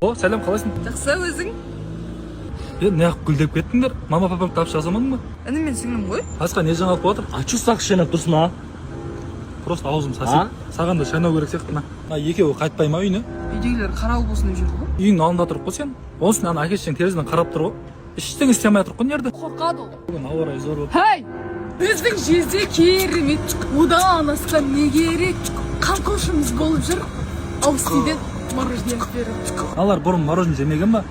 О, сәлем, қалайсың? Жақсы, өзің? Е, неғып гүлдеп кеттіңдер? Мама, папам тапшы жазамадың ба? Інім мен сіңлім ғой. Басқа не жаңалық болып жатыр? А чё сақ шайнап тұрсың, а? Просто аузым сасиды. Саған да шайнау керек сияқты. Мына мына екеуі қайтпай ма үйіне? Үйдегілер қарауыл болсын деп жүр ғой. Үйіңнің алдында тұрып қой сен. Оның үстіне ана әке шешең терезеден қарап тұр ғой. Ештеңе істей алмай жатыр ғой мына жерде. Қорқады ол. Бүгін ауа райы зор болып. Хей! Біздің жезде керемет, одан асқан не керек? Қамқоршымыз болып жүр. Аустиден мороженое беріп. Аналар бұрын мороженое жемеген ба?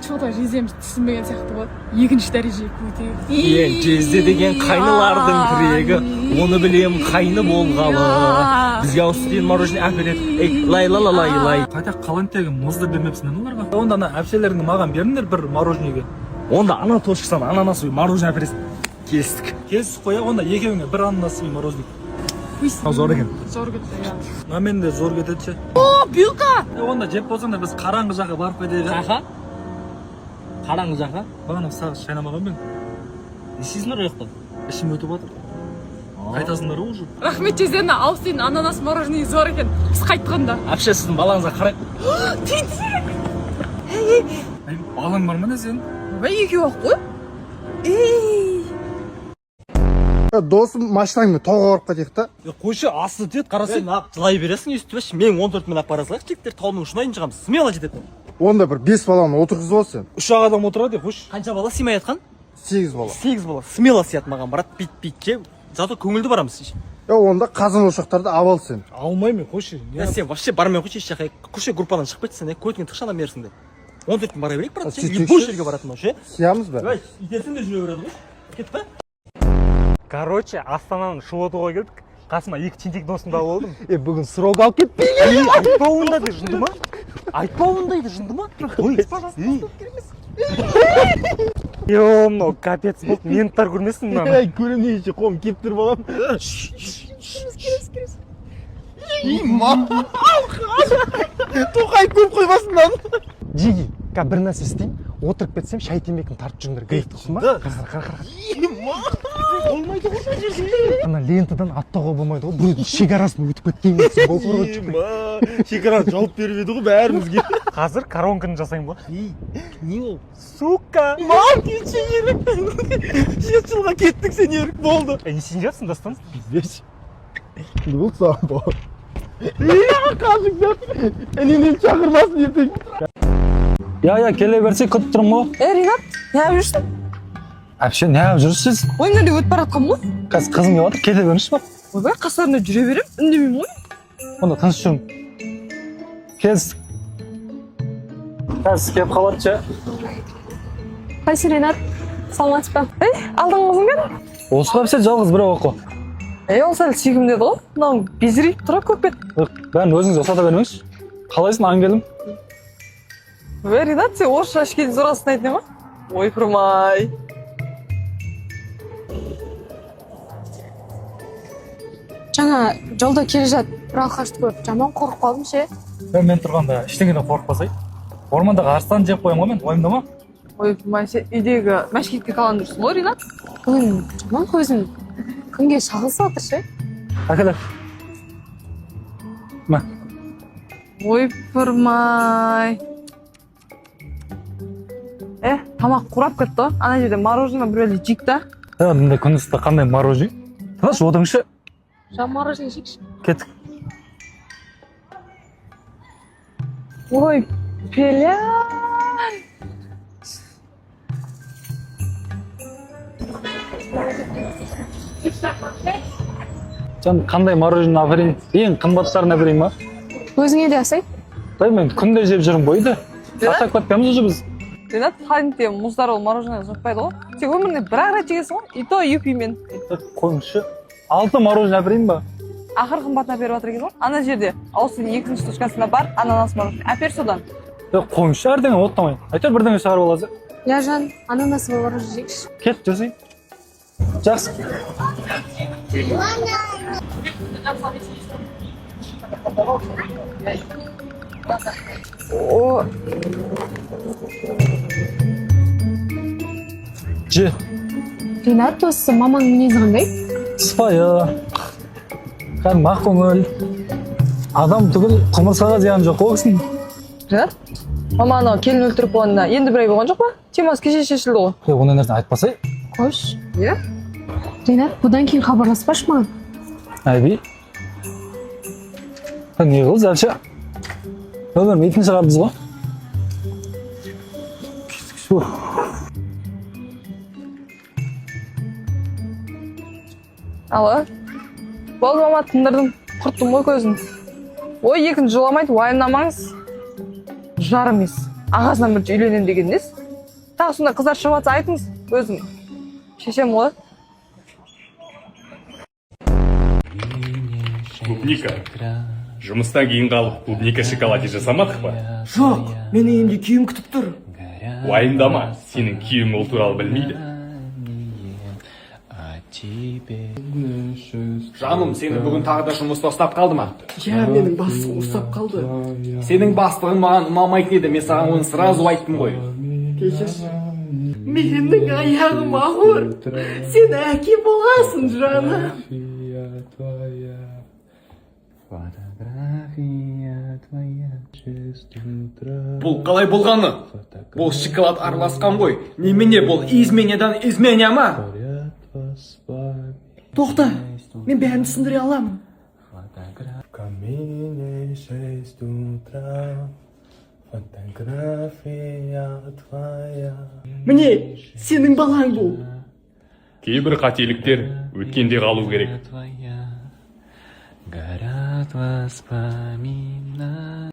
Че-то жездеміз түсінбеген сияқты ғой. Екінші дәрежеге көтеріп. Е, жезде деген қайнылардың тірегі. Оны білем, қайны болғалы. Бізге ауыз мороженое әпереді. Ей, лай ла ла лай лай. Қайта қалантегі мұзды бермепсің аналарға. Онда ана әпшелеріңді маған беріңдер бір мороженеге. Онда ана точкадан ананасовый мороженое әпересің. Келістік. Келісіп қоя, онда екеуіңе бір ананасовый мороженое. Пусть. Зор екен. Зор кетті, иә. Мына мен де зор кетеді ше. О, билка! Е, онда жеп болсаңдар, біз қараңғы жаққа барып кетейік. Қақа? Қараңғы жаққа? Бағана сағыз шайнамаған мен. Не істейсіңдер ол жақта? Ішім өтіп жатыр. Қайтасыңдар ғой уже. Рахмет, жезде, Аустин ананас мороженое зор екен. Біз қайттық онда. Әпше, сіздің балаңызға қарай. Ей, балаң бар ма не сенің? Ойбай, екеу ақ қой. Ей! Досым, машинаңмен тауға барып кетейік та. Қойшы, асты тиеді, қарасай. Жылай бересің өйстіп, мен 14 мен алып бара салайық, жігіттер, таудың ұшына дейін шығамыз. Смело жетеді. Онда бір бес баланы отырғызып ал сен. Үш ақ адам отырады, қойшы. Қанша бала сыймай жатқан? Сегіз бала. 8 бала. Смело сияды маған, брат, бит бит ше. Зато көңілді барамыз. Е, онда қазан ошақтарды алып ал сен. Алмаймын, қойшы. Я сен вообще бармай қойшы еш жаққа. Қойшы, группадан шығып кетсең, е, көтіңе тықшы ана мерсіңді. 14 мен бара берейік, брат, ше. Сөйтейікші. Любой жерге баратын мынау ше. Сиямыз ба? Ой, итерсең де жүре береді ғой. Кет па? Короче, Астананың Шұлытуға келдік. Қасыма екі тентек досымды алып алдым. Е, бүгін срок алып кетпей. Ей, айтпа ондайды, жынды ма? Айтпа ондайды, жынды ма? Ой, ей. Йо, мынау капец болды. Менттар көрмесін мынаны. Ей, көрем не еще қолым кептіріп аламын. Тоқай көп қоймасын мынаны. Жиги, қазір бір нәрсе істеймін, отырып кетсем, шай темекіні тартып жүріңдер, гриф тұқсын ба? Қара, қара, қара. Болмайды ғой мына жерде. Ана лентадан аттауға болмайды ғой, біреудің шекарасын өтіп кеткен ғой қорғаншы. Шекараны жауып беріп еді ғой бәрімізге. Қазір коронканы жасаймын ғой. Не ол? Сука! Мам, кетші, Ерік. 7 жылға кеттің сен, Ерік, болды. Ей, не істейін жатсың, Дастан? Пиздец. Не болды саған, бауыр? Қажыңдар. Інінен шақырмасын ертең. Я, я, келе берсе, күтіп тұрмын ғой. Е, Ринат, неғып жүрсің? Әпше, неғып жүрсіз? Ой, мына жерде өтіп бара жатқанмын ғой. Қазір қызым келіп жатыр, кете беріңізші бар. Ойбай, қастарында жүре беремін, үндемеймін ғой. Онда тыныш жүрің. Келістік. Қазір келіп қалады ше. Қайсы, Ринат? Саламатсыз ба? Ей, алдыңғы қызың кім? Осы ғой, әпше, жалғыз біреу ақ қой. Ей, ол сәл сүйкімді еді ғой. Мынау безірейіп тұр көк бет. Бәрін өзіңіз ұқсата бермеңізші. Қалайсың, Ангелім? Ой, Ринат, сен орысша ішкен зор астын ма? Ойпырмай. Жаңа жолда келе жатып бір алқашты көріп жаман қорқып қалдым ше. Е, мен тұрғанда ештеңеден қорықпасай. Ормандағы арыстан жеп қоямын ғой мен, уайымдама. Ойпырмай, сен үйдегі мәшкетке қалған жүрсің ғой, Ринат. Бүгін жаман көзім күнге шағылысып жатыр ше. Әкеле. Мә. Ойпырмай. Е, тамақ қурап кетті ғой. Ана жерде мороженое бір бәле жейік та. Е, мындай күн ыстықта қандай мороженое? Тыныш отырыңызшы. Жаңа мороженое жейікші. Кеттік. Ой, пеля. Жан, қандай мороженое әперейін? Ең қымбаттарын әперейін ба? Өзіңе де асай. Дай, мен күнде жеп жүрмін ғой үйде. Шаршап кеткенбіз уже біз. Ринат, холодильникте мұздар ол мороженое ұнатпайды ғой. Сен өмірінде бір ақ рет жегенсің ғой, и то юпимен. Е, қойыңызшы. Алты мороженое әперейін ба? Ақыр қымбатын әперіп жатыр екен ғой. Ана жерде Аустин екінші точкасында бар ананас мороженое. Әпер содан. Е, қойыңызшы, әрдеңе оттамай. Әйтеуір бірдеңе шығарып аласыз. Я, жан, ананасовый мороженое жейікші. Кет, жүрсей. Жақсы. О, Же. Ринат, осы маманың мінезі қандай? Сыпайы. Кәдімгі ақ көңіл. Адам түгіл, құмырсқаға зияны жоқ қой ол кісінің. Ринат, Мама, анау келін өлтіріп болғанына енді бір ай болған жоқ па? Темасы кеше шешілді ғой. Е, ондай нәрсені айтпасай. Қойшы, иә. Ринат, бұдан кейін хабарласпашы маған. Әби, не қылды әлше? Өмірім итін шығардыңыз ғой. Фу. Алло, болды, мама, тындырдым, құрттым ғой көзін. Ой, екінші жоламайды, уайымдамаңыз. Жар емес, ағасынан бірінші үйленемін деген несі? Тағы сондай қыздар шығып жатса, айтыңыз, өзім шешем ғой. Клубника. Жұмыстан кейін қалып, клубника шоколаде жасамадық па? Жоқ, мен үйімде күйеуім күтіп тұр. Уайымдама, сенің күйеуің ол туралы білмейді. Жаным, сені бүгін тағы да жұмыста ұстап қалды ма? Иә, менің бастығым ұстап қалды. Сенің бастығың маған ұнамайтын еді, мен саған оны сразу айттым ғой. Кешірші. Менің аяғым ауыр. Сен әке боласың, жаным. Фотография твоя, 6 утра. Бұл қалай болғаны? Бұл шоколад араласқан ғой. Немене, бұл изменядан изменя ма? Тоқта, мен бәрін түсіндіре аламын. В камине 6 утра. Фотография твоя. Міне, сенің балаң бұл. Кейбір қателіктер өткенде қалу керек. Твоя. Горят воспоминания.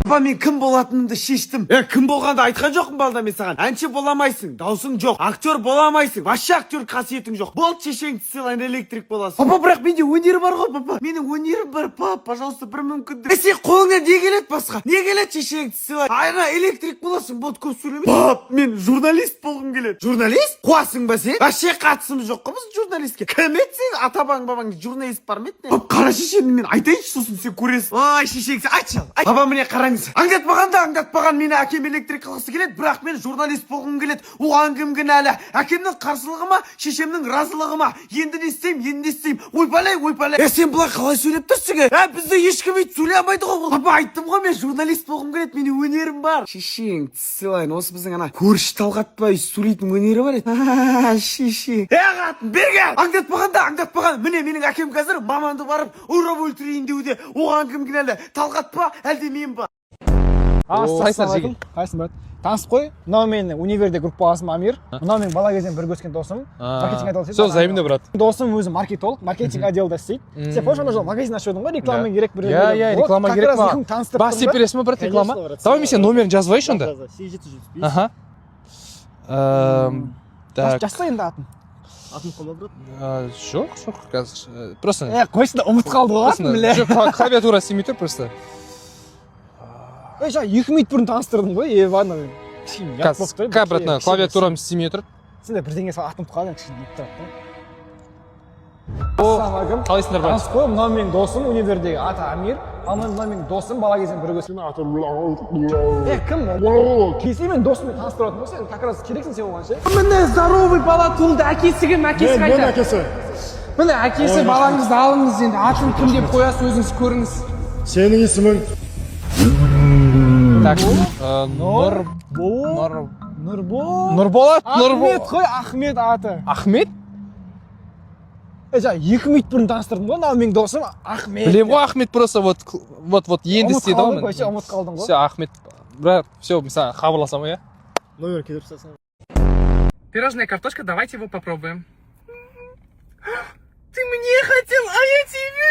Папа, мен кім болатынымды шештім. Е, кім болғанды айтқан жоқпын балда мен саған. Әнші бола алмайсың, даусың жоқ. Актер бола алмайсың, вообще актер қасиетің жоқ. Болды, шешеңді сыйлайын, электрик боласың. Папа, бірақ менде өнер бар ғой, папа. Менің өнерім бар, пап, пожалуйста, бір мүмкіндік. Е, сен қолыңнан не келеді басқа? Не келеді, шешеңді сыйлайын? Айна, электрик боласың, болды, көп сөйлеме. Пап, мен журналист болғым келеді. Журналист? Қуасың ба сен? Вообще қатысым жоқ қой біздің журналистке. Кім еді сен? Ата бабаң журналист бар ма еді? Пап, қара шешемді, мен айтайыншы, сосын сен көресің. Ой, шешең, сен айтшы ал. Папа, міне, қараңыз. Аңдатпаған да аңдатпаған, мені әкем электрик қылғысы келеді, бірақ мен журналист болғым келеді. Оған кім кінәлі? Әкемнің қарсылығы ма, шешемнің разылығы ма? Енді не істеймін, енді не істеймін? Ойбалай, ойбалай. Е, сен былай қалай сөйлеп тұрсың? Е, бізде ешкім өйтіп сөйлей алмайды ғой. Папа, айттым ғой, мен журналист болғым келеді, менің өнерім бар. Шешең, сыйлайын, осы біздің ана көрші Талғатбай сөйлейтін өнері бар еді. Шеше. Е, қатын, бері кел. Аңдатпаған да аңдатпаған. Міне, менің әкем қазір маманды барып ұрып өлтірейін деуде. Оған кім кінәлі? Талғат па, әлде мен ба? Қайсың жеге? Қайсың, брат? Танысып қой. Мынау менің универде группаласым Амир. Мынау менің бала кезден бірге өскен досым. Маркетинг отделда Все взаимно, брат. Досым өзі маркетолог, маркетинг отделда істейді. Сен помнишь, ана жолы магазин ашып едің ғой, реклама керек бір. Иә, реклама керек маған. Маған. Бас істеп бересің ба, брат, реклама? Давай, мен сенің номерін жазып алайыншы онда. 8775. Аха. Так. Жазса енді атын. Атын қалма, брат. Жоқ, жоқ, қазір просто. Е, қойшы да, ұмытып қалды ғой атын, бля. Жоқ, клавиатура істемей тұр просто. Ей, жаңа 2 минут бұрын таныстырдым ғой, ебано. Кішкене ұят болып тұр. Қазір, брат, мына клавиатурам істемей тұр. Сенде бірдеңе сал, атын ұмытып қалдың, кішкене нетіп тұрады да. О, Ассалаумағалейкум. қалайсыңдар, брат? Танысып қой, мынау менің досым универдегі, аты Амир. Ал мынау менің досым, бала кезден бірге өскен. Е, кім? Келсе, мен досыммен таныстырып жатырмын ғой, сен как раз керексің сен оған ше. Міне, здоровый бала туылды. Әкесі кім? Әкесі қайда? Әкесі. Міне, әкесі, балаңызды алыңыз енді. Атын кім деп қоясыз, өзіңіз көріңіз. Сенің есімің? Так, Нұр Нұр Нұрбол. Нұрболат, Нұрбол. Ахмет қой, Ахмет аты. Ахмет? Е, жаңа 2 минут бұрын таныстырдым ғой, мынау менің досым Ахмет. Білемін ғой, Ахмет, просто вот вот вот енді Ұмытып істеді қалдың ғой. ғой, вообще ұмытып қалдың ғой. Все, Ахмет, брат, все, мен саған хабарласамын, иә? Номер кетіріп тастасаң. Пирожное картошка, давайте его попробуем. Ты мне хотел, а я тебе.